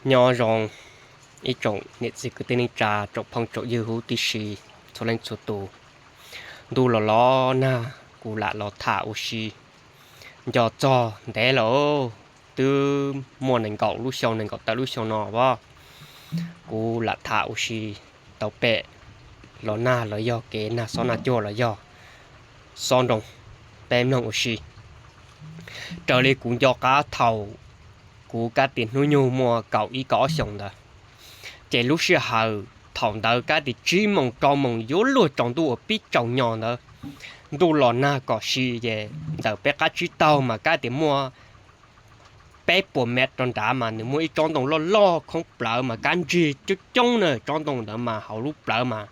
Nyob zoo ib tsoom niam txiv kwv tij neej tsa, tsoom phooj tsoom ywg huv tib si txhua leej txhua tus. Ntuj los los nag, kuv lam los tham ua si nco txog ntev lawm, twb muaj nees nkaum lub xyoo, nees nkaum tawm lub xyoo no as, kuv lam tham ua si tau pem los nag los yog kev nag xob nag cuag los yog xob nroo, peb mloog ua si. Raws li kuv nco qab thaum kuv kab tias hnub nyoog muaj kaum ib kaum ob xyoos ntawd, ces lub sij hawm thaum ntawd kab tias tsib moos rau moos yuav luag tsaus ntuj uas pib tsaus nyo ntawd, ntuj los nag kom si ces ntawm peb qab tsib taug mas kab tias muaj peb puas mev rau nrad mas nws muaj ib tsob ntoo loj loj khoob plawv mas kab ntsig coob coob na. Tsob ntoo ntawd mas hauv lub plawv mas,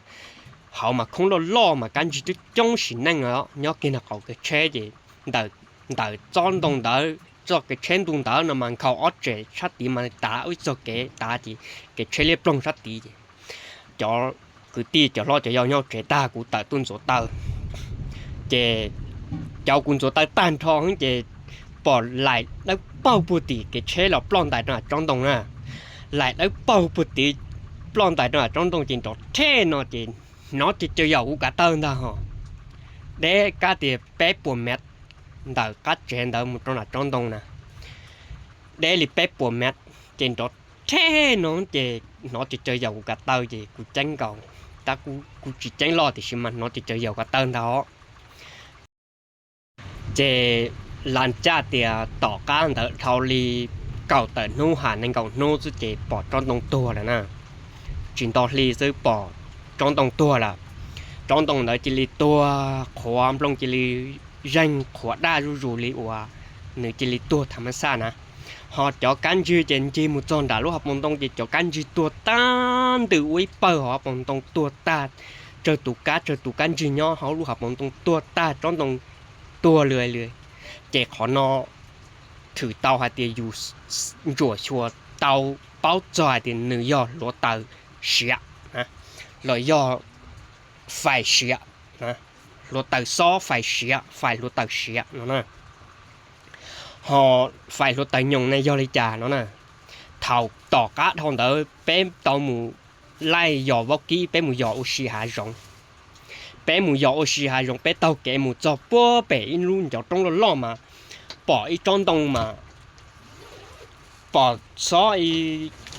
hauv mas khoob loj loj mas kab ntsig coob coob sim neej os. Nyob kiag nag qaum kev tsheb ces ntawm, ntawm tsob ntoo ntawd, txoj kev tsheb ntu ntawd no mas nkhaus ob tsem sab tid mas tav ib txoj kev tav ces kev tsheb liab ploog sab tid ces cov kwv tij cov hlob cov yau nyob tsev tag kuv tawm tuaj ntxuav taw. Ces cov kuv ntxuav taw tag nrho ces pom laim dawb paug puag tim kev tsheb los ploj ntais rau tsob ntoo na. Laim dawb paug puag tim ploj ntais rau tsob ntoo ces nrov rhej no ces hnov ces caws yaum kuv kav taw ntag ho. Deb kab tias peb puas mev ntawm qab tsev ntawd mus rau nram tsob ntoo na, deb li peb puas mev, ces nrov rhej no ces hnov ces caws yaum kuv kav taw ces kuv ceeb nkaus, tab kuv tsis ceeb loj tiam sis mas hnov ces caws yaum kav taw ntag os. Ces las caj tias tom qab ntawd dhau li kaum tawm hnub ha nees nkaum hnub xwb ces pom tsob ntoo tuag lawm na. Tsis nto hli xwb pom tsob ntoo tuag lawm. Tsob ntoo ntawd cia li tuag qhuav nplooj cia li zeeg qhuav daj zuj zus li uas nws cia li tuag tham mas xaj na. Ho cov kab ntsig ces ncig mus txog nram lub hav paus ntoo ces cov kab ntsig tuag tag ntws ua ib pawg, hav paus ntoo tuag tag, tsawg tus kab tsawg tus kab ntsig nyob hauv lub hav paus ntoo tuag tag, tsob ntoo tuag lawm li. Ces qhov no thwm tau hais tias yus ntsuam xyuas tau paub txog hais tias nws yog hluav taws siav los yog fais siav, hluav taws xob fais siav, fais hluav taws siav no na. Ho fais hluav taws nyoos ne yog li cas no na? Thaum tom qab dhau ntawd peb tau mus laij yos vaub kib, peb mus yos ua si hav zoov. Peb mus yos ua si hav zoov, peb taug kev mus txog puag pem ib lub ncov roob loj loj mas pom ib tsob ntoo mas pom xob,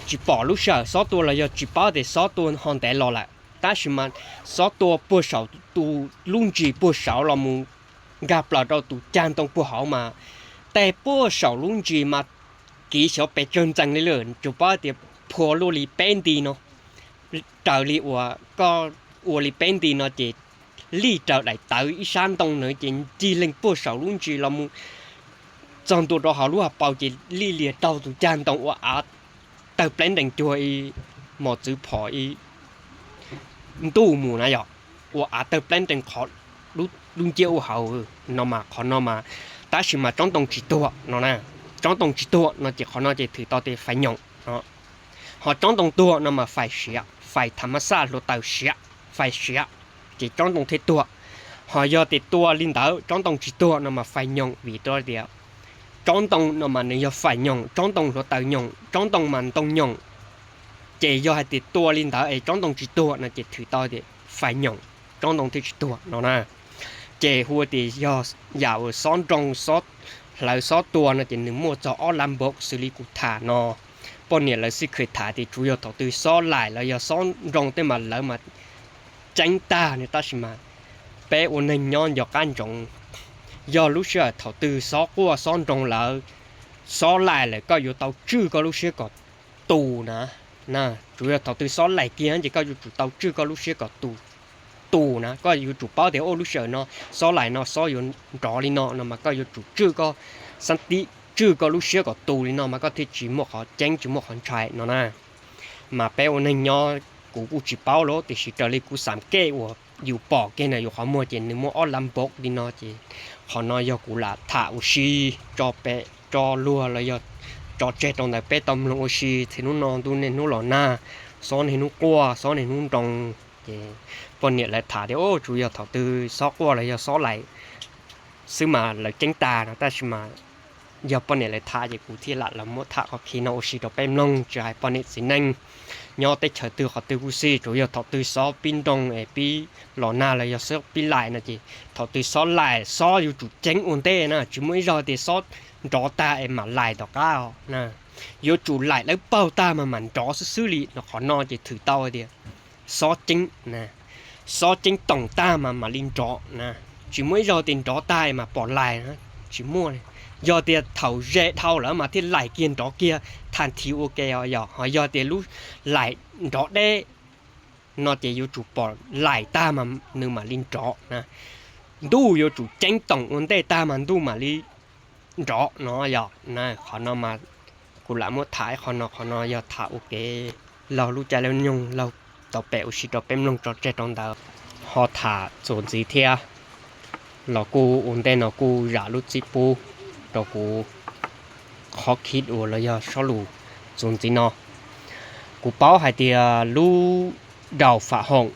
tsis pom lub sij hawm xob tua los yog tsis paub tias xob tua ho ntev los lawm, tab sis mas xob tua puag saum tus lub ntsis puag saud los mus nkag plaws rau tus cag ntoo puag hauv mas tej puag saum lub ntsis mas kiv xyov pes tsawg ntxees li lawm, tsuas paub tias phua luaj li peb nti no, raws li uas koj ua li peb nti no ces lij raws daim tawv ib sab ntoo na ces ncig leeg puag saum lub ntsis los mus txog ntua rau hauv lub hav paus ces lij lias raug tus cag ntoo ua av tawg pleb nrees cuag ib mos txwv phom ib ntuj mus na yom, ua av tawg pleb nrees qhov lub nciab ua hauv no mas qhov no mas, tab sis mas tsob ntoo tsis tuag no na. Tsob ntoo tsis tuag no ces qhov no ces thwm tau tias fais nyoos no. Ho tsob ntoo tuag no mas fais siav, fais tham mas xaj hluav taws siav, fais siav, ces tsob ntoo thiaj tuag. Ho yog tias tua li ntawd tsob ntoo tsis tuag no mas fais nyoos vim rau tias tsob ntoo no mas nws yog fais nyoos, tsob ntoo hluav taws nyoos, tsob ntoo mas ntoo nyoos. Ces yog hais tias tua li ntawd es tsob ntoo tsis tuag no ces thwm tau tias fais nyoos, tsob ntoo thiaj tsis tuag no na. Ces hu tias yog yam uas xob nroo, hlawv xob tua no ces nws muaj txog ob lab npaum xws li kuv tham no. Poj niam lawv xij khwm tham tias tsuas yog thaum twg xob laim los yog xob nroo tej mas lawv mas ceeb tag no, tab sis mas peb ua neeg nyob nco qab ntsoov, yog lub sij hawm thaum twg xob quaj xob nroo lawm, xob laim lawm koj yuav tau tswj koj lub siab kom tu na. Tsuas yog thaum twg xob laim kiag ces koj yuav tsum tau tswj koj lub siab kom tu, tu na. Koj yuav tsum paub tias ua lub sij hawm no xob laim no xob yuav nrov li no no mas koj yuav tsum tswj koj xab tib, tswj koj lub siab kom tu li no mas koj thiaj tsis muaj qhov ceeb tsis muaj qhov ntshai no na. Mas peb ua neeg nyob kuv kuj tsis paub los tiam sis raws li kuv xam kej uas yus pom kiag na yus qhov muag ces nws muaj ob lab npaum li no ces qhov no yog kuv lam tham ua si tso pem tso luag los yog tso tseg rau ntawm peb tau mloog ua si txhia hnub no ntuj niaj hnub los nag, xob niaj hnub quaj xob niaj hnub nroo. Ces poj niam lawv tham tias tsuas yog thaum twg xob quaj los yog xob laim xwb mas lawv ceeb tag no, tab sis mas yog poj niam lawv tham ces kuv thiaj lam los muab tham qhov khi no ua si rau peb mloog, tsis hais poj niam txiv neej nyob teb chaws twg qhov twg kuj xij, tsuas yog thaum twg xob pib nroo es pib los nag los yog xob pib laim no ces thaum twg xob laim xob yuav tsum ceeb ua ntej na, tsis muaj ib zaug tias xob nrov tag es mam laim tom qab na. Yuav tsum laim lawb paug tag mas mam nrov xwb xwb li no. Qhov no ces thwm tau tias xob ceeb, xob ceeb toom tag mas mam li nrov na. Tsis muaj ib zaug tias nrov tag es mas pom laim, tsis muaj li. Yog tias thaum ze dhau lawm mas thiaj laim kiag nrov kiag thaj thiv ua ke os yog, ho yog tias lub laim nrov deb no ces yuav tsum pom laim tag mas nws mam li nrov na. Ntuj yuav tsum ceeb toom ua ntej tag mas ntuj mam li nrov no yog. Qhov no mas kuv lam muab tham ib qho no, qhov no yog tham ua kev laug lub caij lub nyoog laug tau pem ua si rau peb mloog tso tseg rau ntawd. Ho tham txuas ntxiv thiab los kuj ua ntej no kuj zam lub txim pub rau kuv qhov khi dua los yog sob lus txuas ntxiv no. Kuv paub hais tias lub daus fam hoom,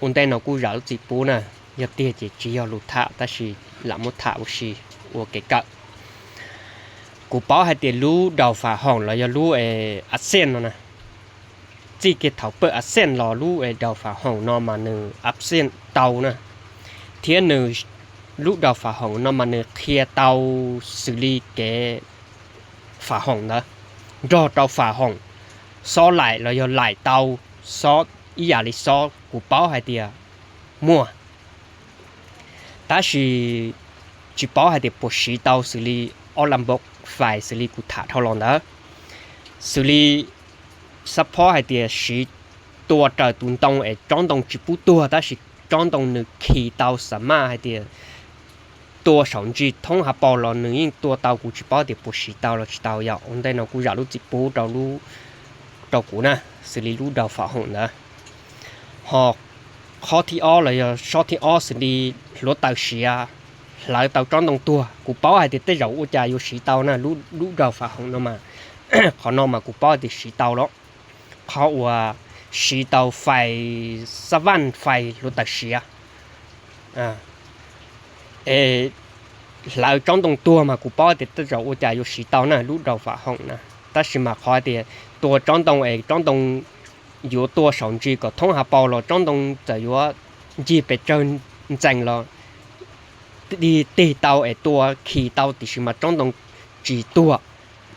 ua ntej no kuj zam lub txim pub na, yog tiag ces tsis yog lus tham tab sis lam muab tham ua si ua kev kawm. Kuv paub hais tias lub daus fam hoom los yog lub absent no na, txij kiag thaum pawg absent los lub daus fam hoom no mas nws absent tau na, thiab nws, lub daus fam hoom no mas nws qhia tau xws li kev fam hoom ntawd, nrog rau fam hoom, xob laim los yog laim tau, xob ib yam li xob kuv paub hais tias muaj, tab sis tsis paub hais tias puas siv tau xws li ob lab npau fais xws li kuv tham dhau los ntawd, xws li xab phob hais tias siv tua raws tus ntoo es tsob ntoo tsis pub tuag tab sis tsob ntoo nws khi tau xa maj hais tias tua saum ntsis thoob hav paus los nws yeej tua tau, kuv tsis paub tias puas siv tau los tsis tau yom. Ua ntej no kuj zam lub txim pub rau kuv na, xws li lub daus fam hoom ntawd. Ho qhov thib ob los yog sob thib ob xws li hluav taws siav hlawv tau tsob ntoo tuag, kuv paub hais tias tej zaum ua cas yuav siv tau na, lub daus fam hoom no mas, qhov no mas kuv paub tias siv tau los, qhov uas siv tau fais xab vaj fais hluav taws siav es hlawv tsob ntoo tuag mas kuv paub tias tej zaum ua cas yuav siv tau na lub daus fam hoom na. Tab sis mas qhov tias tua tsob ntoo es tsob ntoo yuav tua saum ntsis kom thoob hav paus los tsob ntoo txawm yuav ncig pes tsawg ntxees los tig tau es tua khi tau tiam sis mas tsob ntoo tsis tuag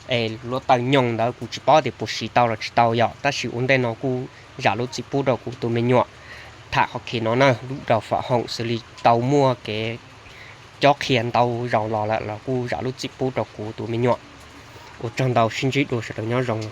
es hluav taws nyoos ntawd kuv tsis paub tias puas siv tau los tsis tau yom. Tab sis ua ntej no kuj zam lub txim pub rau kuv tus me nyuam tham qhov khi no na, lub daus fam hoom xws li tau muaj kev cob qhia ntau zaus los lawm los kuj zam lub txim pub rau kuv tus me nyuam. Ua tsaug ntau, sib ntsib dua sawv daws nyob zoo.